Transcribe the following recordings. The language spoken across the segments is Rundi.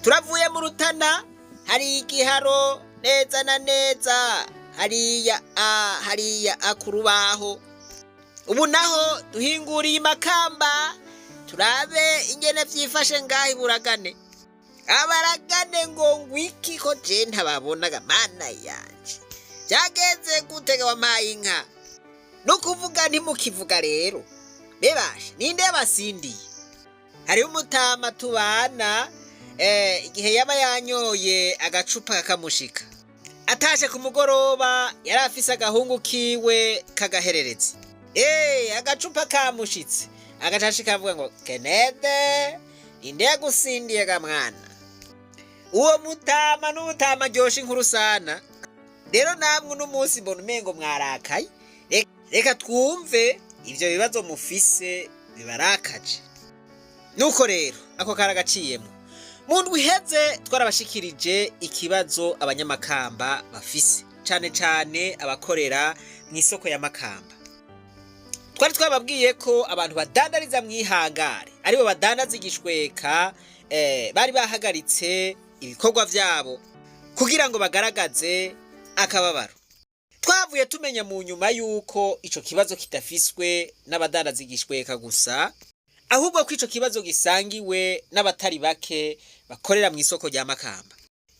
Turavuye mu Rutana, hari igiharo neza na neza hariya a hariya a ku rubaho. Ubu naho duhinguriye Imakamba, turabe ingene vyifashe ngaho iburagane. Abaragane ngo ngwiki ko je ntababonaga? Mana yanje, vyagenze gutega wampaye inka? Nukuvuga ntimukivuga rero. Bebashe, ninde yabasindiye? Hariho umutama tubana, igihe yaba yanyoye agacupa kakamushika, atashe ku mugoroba, yari afise agahungu kiwe k'agahererezi. Agacupa kamushitse, agacashika avuga ngo: "Kenede, ninde yagusindiye ga mwana?" Uwo mutama n'umutama aryosha inkuru sana. Rero namwe uno munsi mbona umengo mwarakaye. Reka twumve ivyo bibazo mufise bibarakaje. Nuko rero ako karagaciyemo. Mu ndwi iheze twarabashikirije ikibazo Abanyamakamba bafise, cane cane abakorera mu isoko ya Makamba. Twari twababwiye ko abantu badandariza mw'ihangare, aribo badandaza igishweka, bari bahagaritse ibikorwa vyabo kugira ngo bagaragaze akababaro. Twavuye tumenya mu nyuma yuko ico kibazo kidafiswe n'abadandaza igishweka gusa, ahubwo ko ico kibazo gisangiwe n'abatari bake bakorera mu isoko rya Makamba.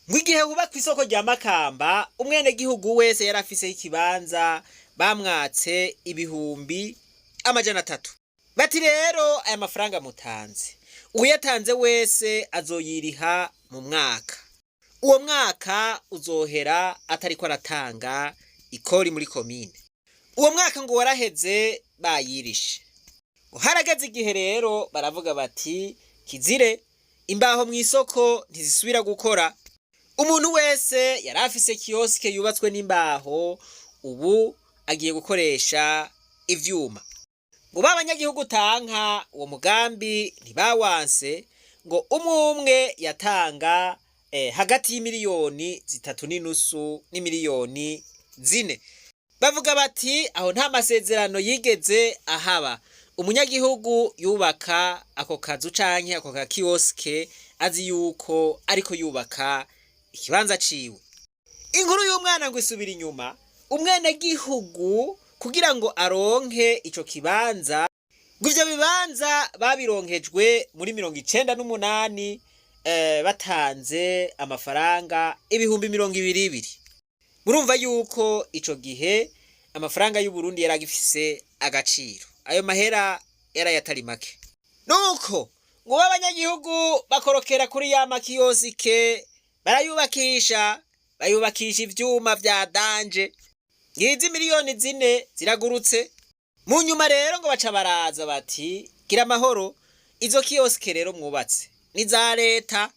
Ngo igihe hubakwa isoko rya Makamba, umwenegihugu wese yari afiseho ikibanza bamwatse 300,000. Bati rero aya mafaranga mutanze, uyatanze wese azoyiriha mu mwaka. Uwo mwaka uzohera atariko aratanga ikori muri komine. Uwo mwaka ngo waraheze bayirishe. Ngo harageze igihe rero baravuga bati: "Kizire, imbaho mu isoko ntizisubira gukora." Umuntu wese yari afise kiosque yubatswe n'imbaho, ubu agiye gukoresha ivyuma. Ngo ba banyagihugu tanka uwo mugambi ntibawanse. Ngo umwe umwe yatanga hagati y'3.5 miliyoni n'4 miliyoni. Bavuga bati aho nta masezerano yigeze ahaba. Umunyagihugu yubaka ako kazu canke ako ka kiosque azi yuko ariko yubaka ikibanza ciwe. Inkuru y'umwana ngo isubira inyuma. Umwenegihugu kugira ngo aronke ico kibanza, ngo ivyo bibanza babironkejwe muri 98, batanze amafaranga 20,000. Murumva yuko ico gihe amafaranga y'Uburundi yari agifise agaciro, ayo mahera yarayatari make. Nuko ngo b'abanyagihugu bakorokera kuri ya makiosque, barayubakisha, bayubakisha ivyuma vya danger. Ngizi 4 miliyoni ziragurutse. Mu nyuma rero ngo baca baraza bati: "Gira amahoro, izo kiosque rero mwubatse ni za leta."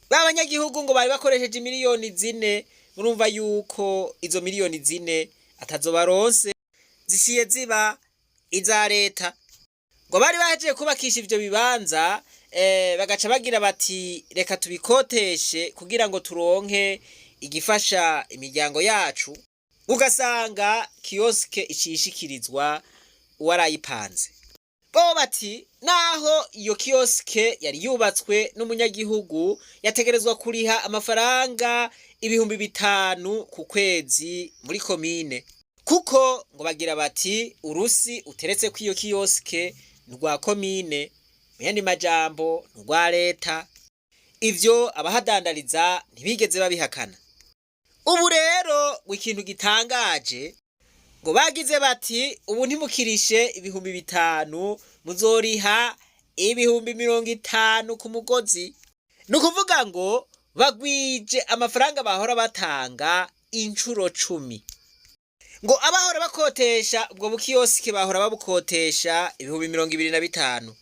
Ba banyagihugu ngo bari bakoresheje 4 miliyoni, murumva yuko izo 4 miliyoni atazo baronse, ziciye ziba iza leta. Ngo bari bahejeje kubakisha ivyo bibanza, bagaca bagira bati: "Reka tubikoteshe kugira ngo turonke igifasha imiryango yacu." Ugasanga kiosque icishikirizwa uwarayipanze. Bo bati naho iyo kiosque yari yubatswe n'umunyagihugu, yategerezwa kuriha amafaranga 5,000 ku kwezi muri komine, kuko ngo bagira bati urusi uteretse ko iyo kiosque ni rwa komine, mu yandi majambo ni urwa leta. Ivyo abahadandariza ntibigeze babihakana. Ubu rero ngo ikintu gitangaje, ngo bagize bati: "Ubu ntimukirishe 5,000, muzoriha 50,000 ku mugozi." Ni ukuvuga ngo bagwije amafaranga bahora batanga incuro 10. Ngo abahora bakotesha ubwo bukiosque bahora babukotesha 25,000.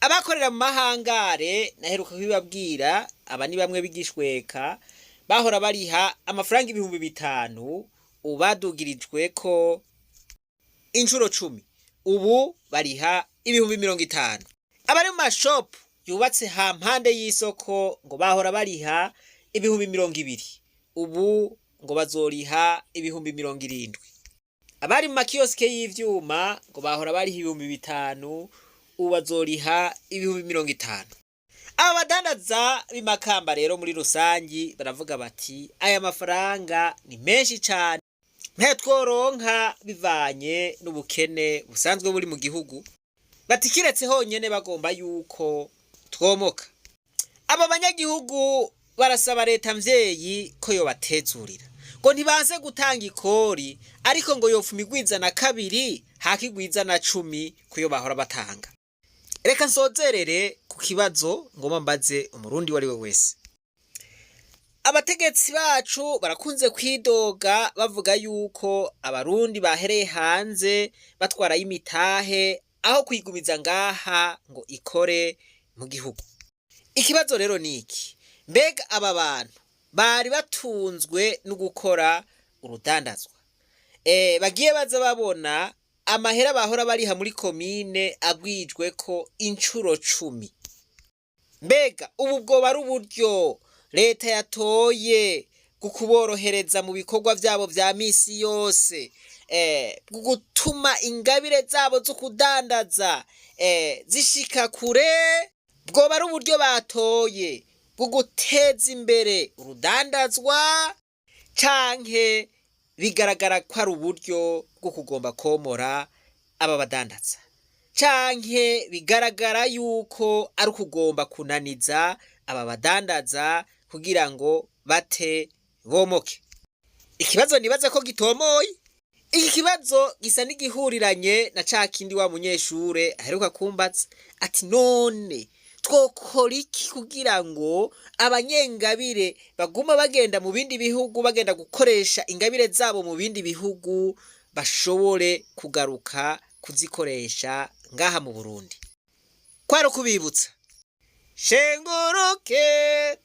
Abakorera mu mahangare, naheruka kubibabwira, aba ni bamwe b'igishweka, bahora bariha amafaranga 5,000, ubu badugirijwe ko incuro 10, ubu bariha 50,000. Abari mu mashopu yubatse ha mpande y'isoko ngo bahora bariha 20,000, ubu ngo bazoriha 70,000. Abari mu makiosque y'ivyuma ngo bahora bariha 5,000, ubu bazoriha 50,000. Aba badandaza b'imakamba rero muri rusangi baravuga bati aya mafaranga ni menshi cane, ntayo tworonka bivanye n'ubukene busanzwe buri mu gihugu. Bati kiretse honyene bagomba yuko twomoka. Aba banyagihugu barasaba leta mvyeyi ko yobatezurira, ngo ntibanse gutanga ikori, ariko ngo yopfuma igwiza na kabiri hakigwiza na 10 kuyo bahora batanga. Reka nsozerere ku kibazo ngomba mbaze umurundi uwo ari we wese. Abategetsi bacu barakunze kwidoga bavuga yuko abarundi bahereye hanze batwarayo imitahe aho kuyigumiza ngaha ngo ikore mu gihugu. Ikibazo rero ni iki: mbega aba bantu bari batunzwe no gukora urudandazwa, bagiye baza babona amahera bahora bariha muri komine agwijweko incuro 10, mbega ubu bwoba ari uburyo leta yatoye bwo kuborohereza mu bikorwa vyabo vya misi yose, bwo gutuma ingabire zabo zo kudandaza zishika kure? Bwoba ari uburyo batoye bwo guteza imbere urudandazwa, canke bigaragara ko ari uburyo bwo kugomba komora aba badandaza, canke bigaragara yuko ari ukugomba kunaniza aba badandaza kugira ngo bate bomoke? Ikibazo nibaza ko gitomoye. Iki kibazo gisa n'igihuriranye na ca kindi wa munyeshure aheruka kumbaza ati none twokora iki kugira ngo abanyengabire baguma bagenda mu bindi bihugu, bagenda gukoresha ingabire zabo mu bindi bihugu, bashobore kugaruka kuzikoresha ngaha mu Burundi? Kwari ukubibutsa. Shenguruke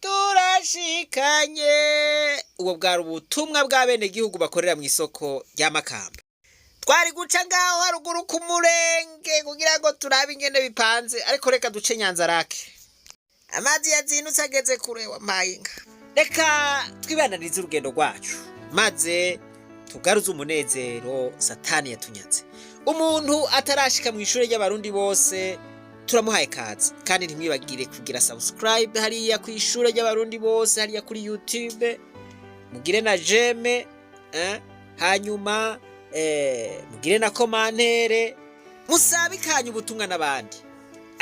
turashikanye. Ubwo bwari ubutumwa bw'abenegihugu bakorera mu isoko rya Makamba. Twari guca ngaho haruguru ku murenge kugira ngo turabe ingene bipanze, ariko reka duce Nyanzarake. Amazi yazindutse ageze kure, wampaye inka. Reka twibandanirize urugendo rwacu maze tugaruze umunezero Satani yatunyaze. Umuntu atarashika mu ishure ry'abarundi bose turamuhaye kaze, kandi ntimwibagire kugira subscribe hariya ku ishure ry'abarundi bose hariya kuri YouTube, mugire na j'aime, hanyuma mugire na commentaire, musabikanye ubutumwa n'abandi,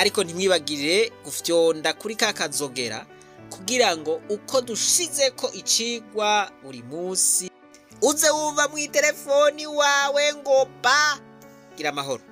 ariko ntimwibagire gufyonda kuri ka kazogera kugira ngo uko dushizeko icigwa buri munsi uze wumva mw'itelefoni wawe ngo ba gira amahoro.